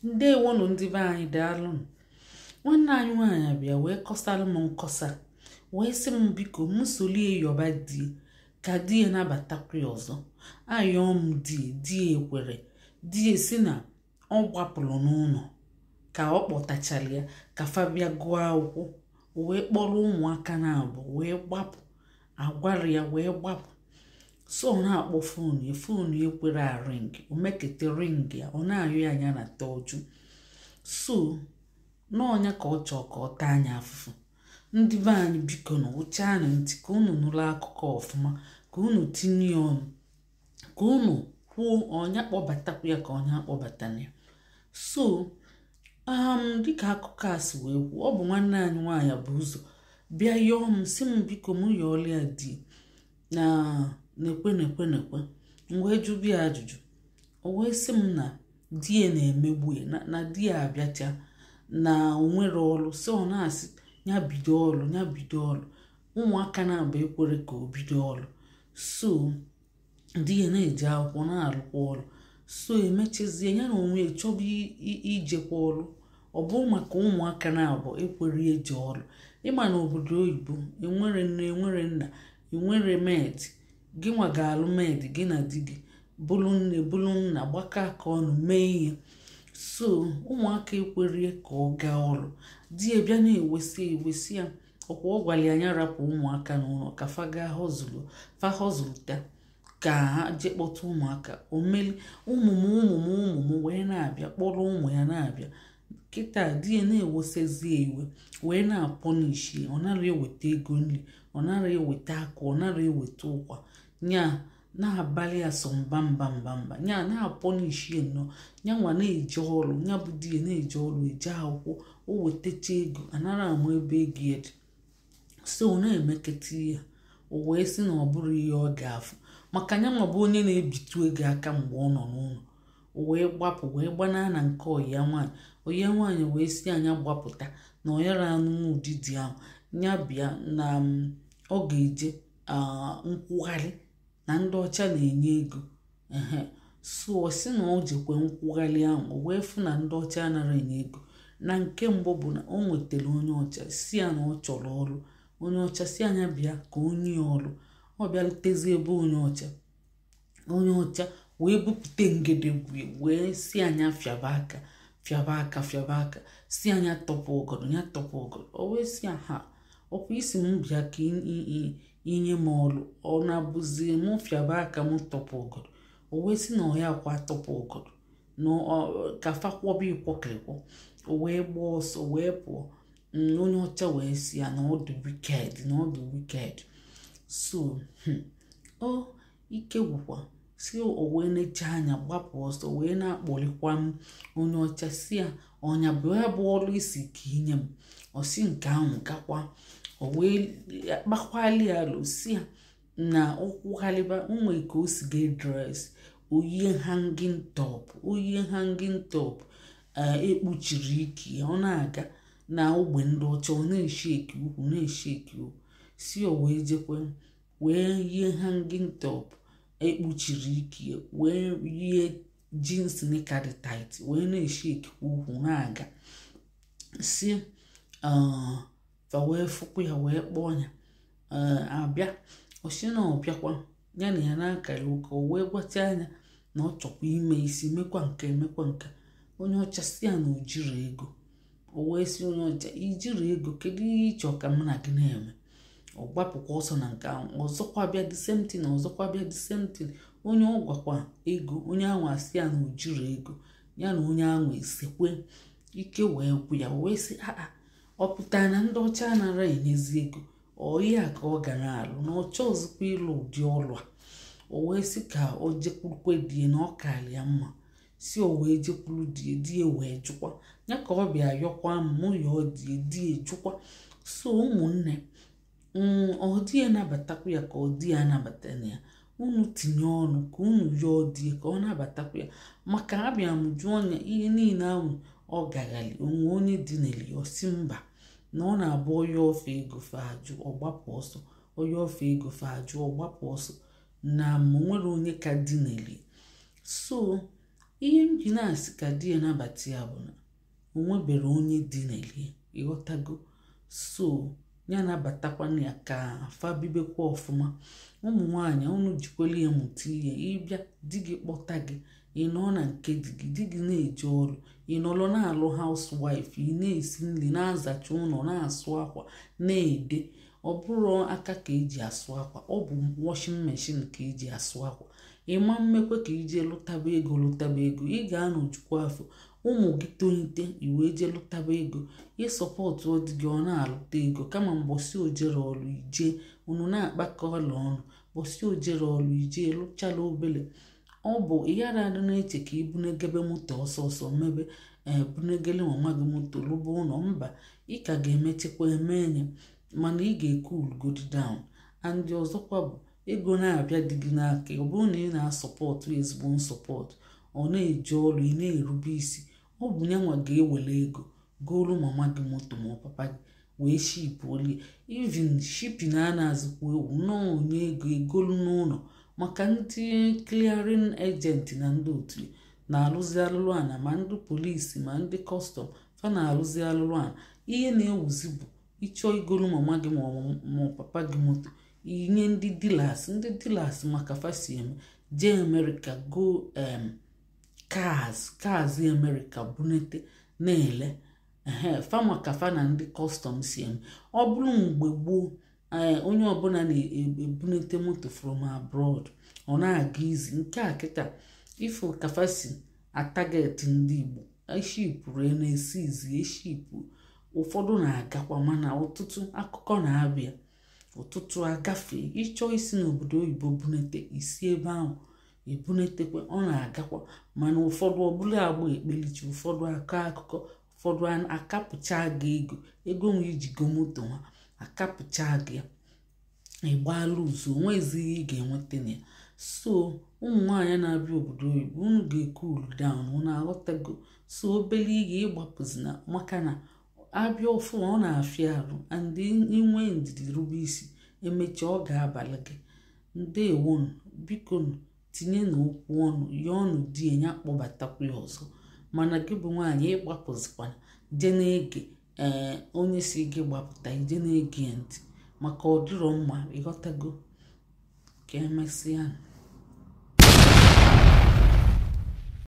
Ndewonụ ndị be anyị, daalụnụ. Nwanne anyị nwaanyị bịa wee kọsara m nkọsa, wee sị m biko m solie yọba di ka di ya nabatakwa ya ọzọ. Ayọọ m di, di ekwere. Di si na ọ gbapụrụ n'ụlọ ka ọ kpọtachara ya ka fa bịa gụọ akwụkwọ, wee kpọrọ ụmụaka na-abụ wee gbapụ, agwara ya wee gbapụ. So ọ na-akpọ phone ya, phone ya ekwere a-ring, o mekete ring ya, ọ na-ayọ ya anya na tọju. So n'ọnya ka ọ chọọ ka ọ taa anya afụfụ. Ndị be anyị, biko na ụchanụ ntị ka unu nụrụ akụkọ ọfụma, ka unu tinye ya ọnụ, ka unu kwuo ọnya kpọbatakwa ya ka ọnya akpọbatana ya. So dịka akụkọ a si wee kwuo, ọ bụ nwanne anyị nwaanyị bụ ụzọ bịa yọọ m, si m biko m yọọla ya di na nekwe nekwe nekwe. M wee jụbụ ya ajụjụ, o wee sị m na di ya na-emegbu ya, na di ya abịacha na o nwere ọrụ, so ọ na-asị ya bido ọrụ, ya bido ọrụ. Ụmụaka na-abụ ekwere ka o bido ọrụ. So di ya na-eje akwụkwọ, na-arụkwa ọrụ. So emechazie, ya na onwe ya chọba ijekwa ọrụ, ọ bụ maka ụmụaka na-abụ ekwere eje ọrụ. Ịma na obodo oyibo enwere nne, enwere nna, enwere maid. Gị nwa ga-alụ maid, gị na di gị bụrụ nne, bụrụ nna, gbakọ aka ọnụ mee ihe. So ụmụaka ekwere ka ọ gaa ọrụ. Di ya bịa na-ewesi ewesi ya ọkwa. Ọ gwara ya anya rapụ ụmụaka n'ụlọ ka fa gaa họzụlụ, fa họzụlụta ka ha jee kpọta ụmụaka. Omeli ụmụ m, ụmụ m, ụmụ m, wee na-abịa kpọrọ ụmụ ya na-abịa. Kịta di ya na-ewesezi iwe, wee na-apunish. Ọ nara eweta ego nri, ọ nara eweta akụ, ọ nara eweta ụkwa, nya na-abalị ya sọ mba mba mba mba, nya na-apunish ya nnọọ. Ya nwa na-eje ọrụ, ya bụ di ya na-eje ọrụ, eje akwụkwọ, o wetacha ego, anara ama ebe ego ya dị. So ọ na-emeketa ihe, o wee sị na ọ bụrụ ihe ọ ga-afụ maka ya nwa bụ onye na-ebitu ego aka mgbe ọ nọ n'ụlọ. O wee gbapụ, wee gbanaa na nke ọyị ya nwaanyị. Ọyị ya nwaanyị wee si anya gbapụta na ọ yara anụ ụdịdị ahụ, ya bịa na ọ ga-eje nkwugharị na ndị ọcha na-enye ego ehe. So ọ sị na ọ jekwe nkwugharị ahụ, o wee fụ na ndị ọcha anaghị enye ego. Na nke mbụ bụ na o nwetara onye ọcha, si ya na ọ chọrọ ọrụ. Onye ọcha si anya bịa ka onye ya ọrụ. Ọ bịalutezi ebe onye ọcha, onye ọcha wee bupute ngedegwu, wee si anya fịaba aka, fịaba aka, fịaba aka, si anya tọpụ ọgọdọ, ya tọpụ ọgọdọ. O wee si ha, ọkwa isi m bịa ka inye m ọrụ, ọ na-abụzi mụ fịaba aka, m tọpụ ọgọdọ? O wee sị na ọ ya akwa tọpụ ọgọdọ na ka fa kwọba ịkwọkịrịkwọ. O wee gbaa ọsọ wee pụọ. Onye ọcha wee si ya na ọ dị wicked, na ọ dị wicked. So o ike gwụkwa si o wee necha anya gbapụ ọsọ, wee na-akpọlikwa m onye ọcha, si ya ọnya bụ ya bụ ọrụ isi ka inye m. Ọsi nke ahụ gakwa, o wee kpakwali ya alụ, si ya na ụkwụghalịba onwe ka o si ga dress, oyie hanging top, oyie hanging top ekpuchiri ike ya, ọ na-aga na ogbe ndị ọcha, ọ na-eshake ukwu, na-eshake ukwu. Si o wee jekwe wee yie hanging top ekpuchiri ike, wee yie jeans nika dị tight, wee na-eshake ukwu na-aga. Si fa wee fụkwa ya, wee kpọọ ya abịa. Osi na ọbịakwa ya na ya na-akara ụka. O wee gwata anya na ọ chọkwa ime isi, mekwa nke, mekwa nke. Onye ọcha si ya na o jiri ego. O wee sị onye ọcha, ijiri ego, kedu ihe ịchọ ka m na gị na-eme? Ọ gbapụkwa ọsọ na nke ahụ. Ọzọkwa bịa, the same thing. Ọzọkwa bịa, the same thing. Onye ọ gwakwa ego, onye ahụ asị ya na o jiri ego. Ya na onye ahụ esekwe, ike wee gwụ ya. Wee sị aa, ọ pụtara na ndị ọcha anara enyezi ego? Ọ ihe a ka ọ ga na-alụ, na ọ chọọzikwa ịlụ ụdị ọlụ a. O wee sị ka o jekwurukwe die na ọ karị ya mma. Si o wee jekwuru die, die wee jụkwa ya ka ọ bịa yọkwa m, mụ yọọ die, die jụkwa. So ụmụnne, ọ di ya nabatakwa ya ka ọ di ya anabatana ya? Unu tinye ọnụ ka unu yọọ die ka ọ nabatakwa ya, maka abịa m jụọ ya ihe niile ahụ ọ gaghali onwe onye dineli. Ọsi mba, na ọ na-abụ onye ofe ego fe ajụ, ọgbapụ ọsọ, onye ofe ego fe ajụ, ọgbapụ ọsọ, na ma nwere onye ka dineli. So Ihe m ji na-asị ka di ya nabata ya bụ na o nwebere onye dinelie, ịghọtago? So ya nabatakwana ya ka fa bibekwa ọfụma. Ụmụ nwaanyị, unu jikwela ya mụta ihe. Ịbịa, di gị kpọta gị, ị nọ na nke di gị, di gị na-eje ọrụ, ị nọrọ na-alụ housewife, ị na-esi nri, na-azacha ụlọ, na-asụ akwa, na-ede. Ọ bụrụ aka ka eji asụ akwa, ọ bụ washing machine ka eji asụ akwa. Ịma mmekwe ka ije lụtaba ego, lụtaba ego, ị ga-anọjukwa afọ. Ụmụ gị tolite, iwee jee lụtaba ego, ịsọpọtụ di gị, ọ na-alụta ego. Kama mbọsị ojere ọrụ, ije unu na-akpakọ ọla ọnụ. Bọsị ojere ọrụ, ije lụchala obele. Ọ bụ ịghara adị na-eche ka ibunegebe moto ọsọ ọsọ, mebe ee, bunegele mama gị moto, lụba ụlọ. Mba, ị ka ga-emechekwa eme enye, mana ị ga-ecoolgodi down. And ọzọkwa bụ ego na-abịa dị gị n'aka. Ọ bụrụ na ị na-asọpọtụ ezigbo nsọpọtụ, ọ na-eje ọrụ, ị na-erube isi, ọ bụ nyanwa ga-ewere ego golu mama gị moto ma ọ papa gị, wee shipuolie. Even shipping a na-azụkwa ewu nnọọ, onye ego egolu n'ụlọ, maka ndị clearing agent na ndị otu na-alụzi alụlụ ana, ma ndị polisi ma ndị custom fa na-alụzi alụlụ ana. Ihe na-ewuzi bụ ịchọọ igolu mama gị ma papa gị moto, inye ndị dealers, ndị dealers maka fa si eme, jee Amerịka go cars, cars Amerịka bunete na-ele. Ehe, fa maka fa na ndị custom si eme. Ọ bụrụ mgbe gboo, ee, onye ọbụla na-ebunete moto from abroad, ọ na-aga izi. Nke a kịta, ifo kafa si atarget ndị Igbo, eshipụrụ na-esi izi eshipụ. Ụfọdụ na-agakwa, mana ọtụtụ akụkọ na-abịa, ụtụtụ agafe. Ịchọọ isi n'obodo oyibo bunete, isi ebe ahụ ebunetekwa, ọ na-agakwa, mana ụfọdụ ọbụla agba ekpelichi, ụfọdụ akọ akụkọ, ụfọdụ akapụcha gị ego, ego nwe iji go moto ha akapụcha gị, ịgbaala ụzọ, onwezighị ị ga-enweta na ya. So ụmụ nwaanyị na-abịa obodo oyibo, unu ga-ecool down, unu aghọtago? So obele ihe ịgbapụzina, maka na abịa ọfụ, ọ na-afịa arụ, and inwe ndidi, rube isi, emechaa ọ ga-abalị gị. Ndewonu, biko tinye na okwu ọnụ yọọnụ di ya kpọbatakwa ya ọzọ. Mana gị bụ nwaanyị, ịgbapụzikwana je na-ege ee onye si gị gbapụta, ije na-ege ya ntị, maka ọ dịrọ mma, ịghọtago? Ka emesịa.